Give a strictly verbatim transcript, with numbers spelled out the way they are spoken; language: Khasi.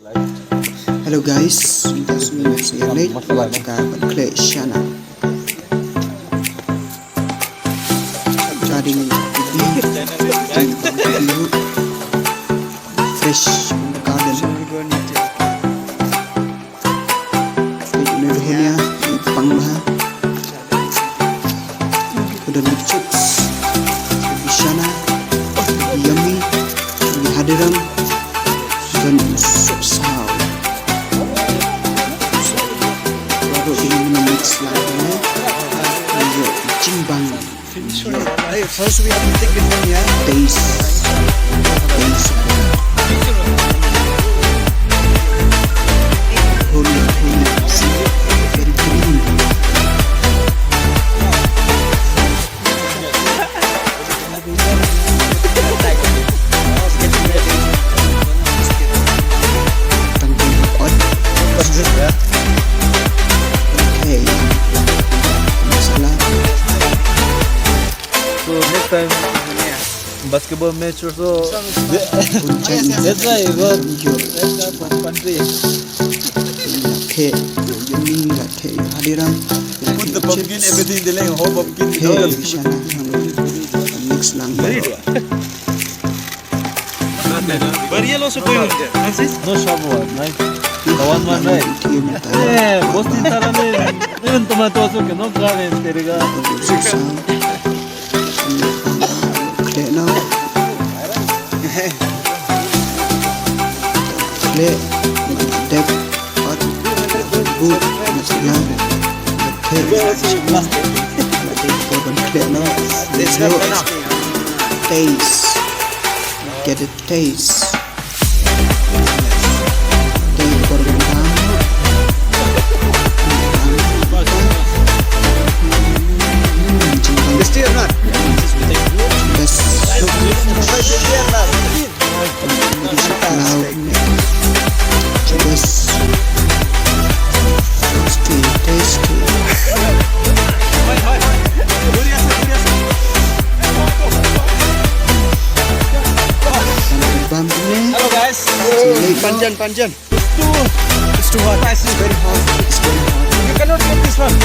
Hello guys, mynta shu ngin sa ïa leit wad ka ban khleh shana. Garden ubi, fresh garden. Peit une ruh nia, i pang bha. Ka don chips, ka shana, ka yummy, ka Hadiram, ka don sop saw. Ka ruh ka mix lang ne. Ka ruh jingbang. Hey, first we have to take it from here. Taste. Taste. Holy, holy. Very clean. Okay. Masala. So next time, basketball match also. That's why we go. That's why from country. Okay. Yummy, okay. Hadiram. Put the pumpkin, everything, the, like, whole pumpkin. Okay, shana. Mix lang. But yellow also going on there. Francis? No sharp one, right? The one, one, right? Yeah, both in Thailand, even tomato also cannot grab it, terega. Khleh noh. Khleh. Dep. Pat. But. Masala. Khleh. Khleh noh. Taste. Get it. Taste. Taste. Tasty or not? Best. Tasty, tasty. Hello guys. Panjan, panjan. It's too, it's too hot. It's very hot. It's very hot. You cannot get this one.